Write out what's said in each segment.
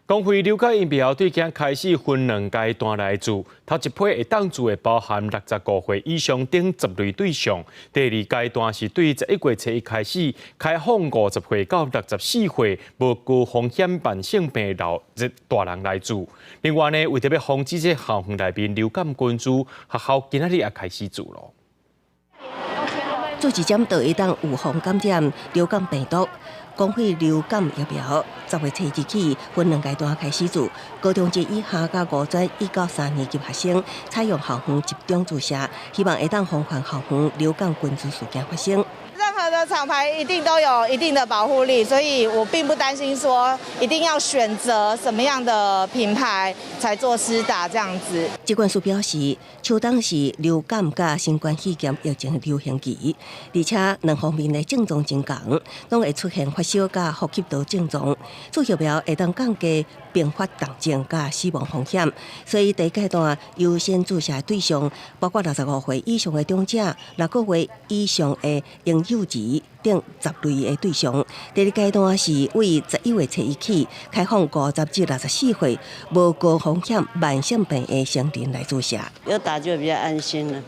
公費流感疫苗對今開始分兩階段來注，頭一批會當注的包含65歲以上等十類對象，第二階段是對11月初一開始開放50歲到64歲無高風險慢性病老這大人來注。另外呢，為著欲防止這校園內面流感菌株，學校今仔日也開始注囉。注一針就會當預防感染流感病毒。公費流感疫苗10月初二起分兩階段開始注，高中職以下佮五專一到三年級學生採用校園集中注射，希望會當防範校園流感菌株事件發生。任何的廠牌一定都有一定的保護力，所以我並不擔心說一定要選擇什麼樣的品牌才做施打這樣子。疾管署表示，秋冬是流感佮新冠肺炎疫情流行期，而且兩方面的症狀真仝，攏會出現發燒佮呼吸道症狀，注疫苗會當降低併發重症佮死亡風險，所以第一階段優先注射對象包括65歲以上的長者、6個月以上的嬰幼兒等十類的對象。第二階段是為11月初一起開放50至64歲無高風險慢性病的成人來注射。有打就比較安心了，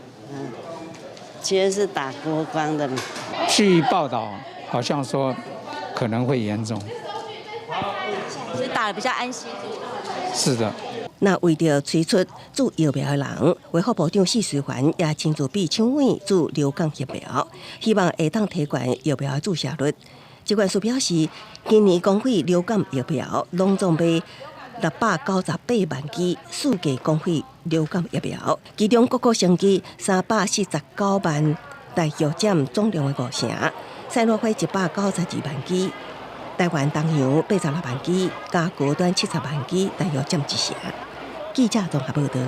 其實是打國光的嘛。據報道，好像說可能會嚴重。所以打得比較安心。是的。那為著催促注疫苗的人，衛福部長謝瑞環也親自比搶位注流感疫苗，希望會當提懸疫苗的注射率。疾管署表示，今年公費流感疫苗攏總買698萬支，四劑公費流感疫苗，其中各國生技349萬，大約佔總量的五成，賽諾輝192萬支。台灣東洋86萬支，佮高端70萬支，大約佔一成。記者綜合報導。